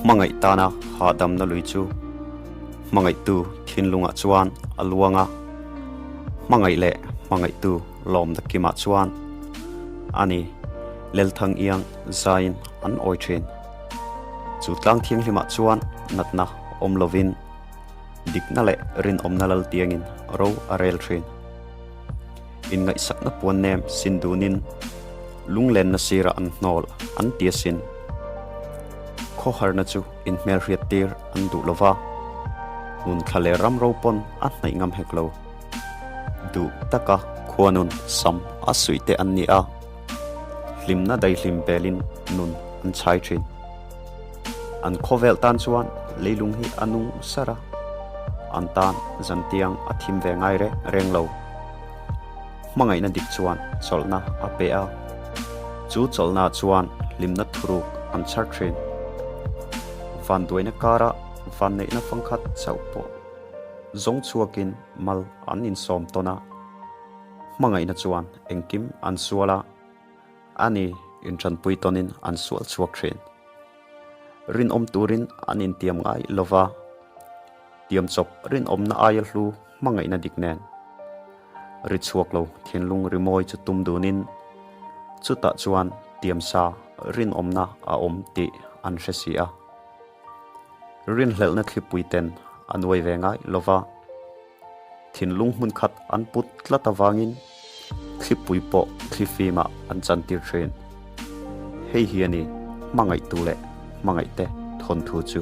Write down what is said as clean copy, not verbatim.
Hmangaih tana hahdamna lui chu hmangaihtu thinlungah chuan a luang a, hmangaih leh hmangaihtu lawmna kimah chuan a ni Lelthang iang zaiin an awi thin. Chu tlang thianghlimah chuan natna awm lovin dikna leh rinawmna lal tiangin ro a rel thin. Inngaihsakna puan nem sin dunin lunglenna sirah an hnawl an ti asin. Khawharna chu inhmelhriat tir an duh lova, nun thla leh ram ro pawn a hnaih ngam hek lo. Duh taka khuanun sam a suih te an ni a, hlimna daihlim belin nun an chhai thin. An khawvel tan chuan leilung hi a nung sar a, an tan zantiang a thim ve ngai reng reng lo. Hmangaihna dik chuan chawlhna a pe a, chu chawlhna chuan hlimna thuruk an chhar thin. Vanduaina kara vanneihna fangkhat chauh pawh zawng chhuakin mal an insawm tawn a, hmangaihna chuan engkim an sual a, A ni, inṭanpui tawnin an sual chhuak ṭhin. Rinawm turin an intiam ngai lo va, tiamchawp rinawmna aia hlu hmangaihna dik nen. Ri chhuak lo thinlung rimawi chu tum dunin, chutah chuan tiamsa rinawmna a awm tih an hre si a. Rinhlelhna thlipui ten a nuai ve ngai lo va. Thinlung hmun khat an put tlat avangin thlipui pawh thlifimah an chantir thin. Hei hi a ni hmangaihtu leh hmangaihte thawnthu chu.